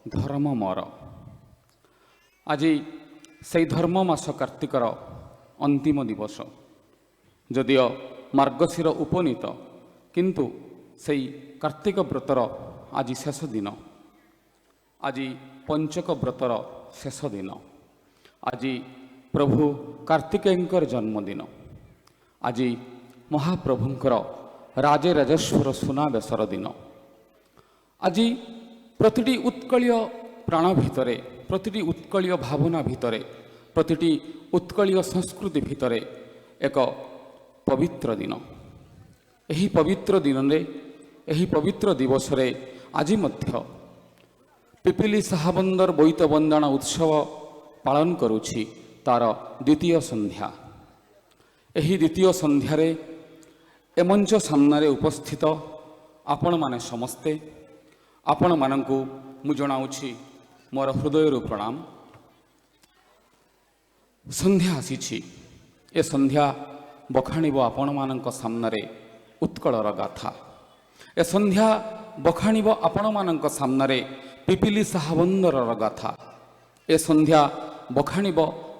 ଧରମ ମୋର। ଆଜି ସେଇ ଧର୍ମ ମାସ କାର୍ତ୍ତିକର ଅନ୍ତିମ ଦିବସ। ଯଦିଓ ମାର୍ଗଶିର ଉପନୀତ, କିନ୍ତୁ ସେଇ କାର୍ତ୍ତିକ ବ୍ରତର ଆଜି ଶେଷ ଦିନ। ଆଜି ପଞ୍ଚକ ବ୍ରତର ଶେଷ ଦିନ। ଆଜି ପ୍ରଭୁ କାର୍ତ୍ତିକେୟଙ୍କର ଜନ୍ମଦିନ। ଆଜି ମହାପ୍ରଭୁଙ୍କର ରାଜରାଜେଶ୍ୱର ସୁନାବେଶର ଦିନ। ଆଜି ପ୍ରତିଟି ଉତ୍କଳୀୟ ପ୍ରାଣ ଭିତରେ, ପ୍ରତିଟି ଉତ୍କଳୀୟ ଭାବନା ଭିତରେ, ପ୍ରତିଟି ଉତ୍କଳୀୟ ସଂସ୍କୃତି ଭିତରେ ଏକ ପବିତ୍ର ଦିନ। ଏହି ପବିତ୍ର ଦିନରେ, ଏହି ପବିତ୍ର ଦିବସରେ ଆଜି ମଧ୍ୟ ପିପିଲି ସାହାବନ୍ଦର ବୋଇତ ବନ୍ଦାଣ ଉତ୍ସବ ପାଳନ କରୁଛି ତାର ଦ୍ୱିତୀୟ ସନ୍ଧ୍ୟା। ଏହି ଦ୍ୱିତୀୟ ସନ୍ଧ୍ୟାରେ ଏ ମଞ୍ଚ ସାମ୍ନାରେ ଉପସ୍ଥିତ ଆପଣମାନେ ସମସ୍ତେ, ଆପଣମାନଙ୍କୁ ମୁଁ ଜଣାଉଛି ମୋର ହୃଦୟରୁ ପ୍ରଣାମ। ସନ୍ଧ୍ୟା ଆସିଛି। ଏ ସନ୍ଧ୍ୟା ବଖାଣିବ ଆପଣମାନଙ୍କ ସାମ୍ନାରେ ଉତ୍କଳର ଗାଥା। ଏ ସନ୍ଧ୍ୟା ବଖାଣିବ ଆପଣମାନଙ୍କ ସାମ୍ନାରେ ପିପିଲି ସାହାବନ୍ଦରର ଗାଥା। ଏ ସନ୍ଧ୍ୟା ବଖାଣିବ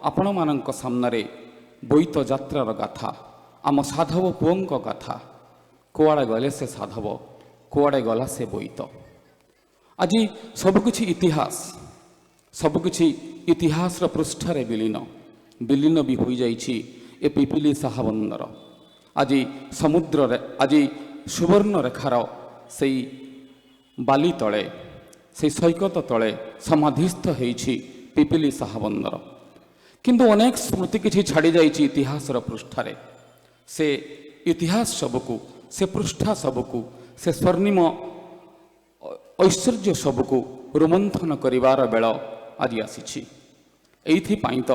ଆପଣମାନଙ୍କ ସାମ୍ନାରେ ବୋଇତ ଯାତ୍ରାର ଗାଥା, ଆମ ସାଧବ ପୁଅଙ୍କ ଗାଥା। କୁଆଡ଼େ ଗଲେ ସେ ସାଧବ? କୁଆଡ଼େ ଗଲା ସେ ବୋଇତ? ଆଜି ସବୁକିଛି ଇତିହାସ, ସବୁକିଛି ଇତିହାସର ପୃଷ୍ଠାରେ ବିଲୀନ, ବିଲୀନ ବି ହୋଇଯାଇଛି ଏ ପିପିଲି ସାହାବନ୍ଦର। ଆଜି ସମୁଦ୍ରରେ, ଆଜି ସୁବର୍ଣ୍ଣରେଖାର ସେଇ ବାଲି ତଳେ, ସେଇ ସୈକତ ତଳେ ସମାଧିସ୍ଥ ହେଇଛି ପିପିଲି ସାହାବନ୍ଦର। କିନ୍ତୁ ଅନେକ ସ୍ମୃତି କିଛି ଛାଡ଼ି ଯାଇଛି ଇତିହାସର ପୃଷ୍ଠାରେ। ସେ ଇତିହାସ ସବୁକୁ, ସେ ପୃଷ୍ଠା ସବୁକୁ, ସେ ସ୍ୱର୍ଣ୍ଣିମ ଐଶ୍ୱର୍ଯ୍ୟ ସବୁକୁ ରୋମନ୍ଥନ କରିବାର ବେଳ ଆଜି ଆସିଛି। ଏଇଥିପାଇଁ ତ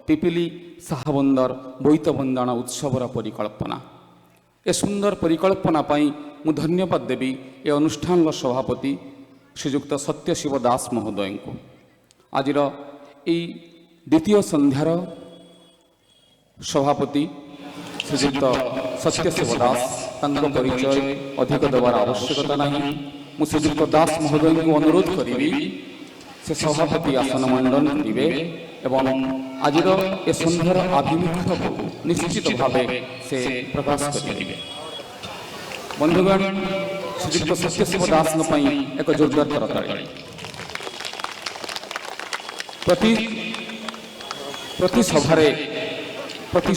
ପିପିଲି ସାହାବନ୍ଦର ବୋଇତ ବନ୍ଦାଣ ଉତ୍ସବର ପରିକଳ୍ପନା। ଏ ସୁନ୍ଦର ପରିକଳ୍ପନା ପାଇଁ ମୁଁ ଧନ୍ୟବାଦ ଦେବି ଏ ଅନୁଷ୍ଠାନର ସଭାପତି ଶ୍ରୀଯୁକ୍ତ ସତ୍ୟଶିବ ଦାସ ମହୋଦୟଙ୍କୁ। ଆଜିର ଏଇ ଦ୍ୱିତୀୟ ସନ୍ଧ୍ୟାର ସଭାପତି ଶ୍ରୀଯୁକ୍ତ ସତ୍ୟଶିବ ଦାସ, ତାଙ୍କ ପରିଚୟ ଅଧିକ ଦେବାର ଆବଶ୍ୟକତା ନାହିଁ। ମୁଁ ଶ୍ରୀଯୁକ୍ତ ଦାସ ମହୋଦୟଙ୍କୁ ଅନୁରୋଧ କରିବି, ସେ ସଭାପତି ଆସନ ମଣ୍ଡନ କରିବେ ଏବଂ ଆଜିର ଏ ସନ୍ଧ୍ୟାର ଆଭିମୁଖ୍ୟକୁ ନିଶ୍ଚିତ ଭାବେ ସେ ପ୍ରକାଶ କରିବେ। ବନ୍ଧୁଗଣ, ଶ୍ରୀଯୁକ୍ତ ସତ୍ୟଶିବ ଦାସଙ୍କ ପାଇଁ ଏକ ଜୋରଦାର କରତାଳି। ପ୍ରତି ପ୍ରତି ସଭାରେ, ପ୍ରତି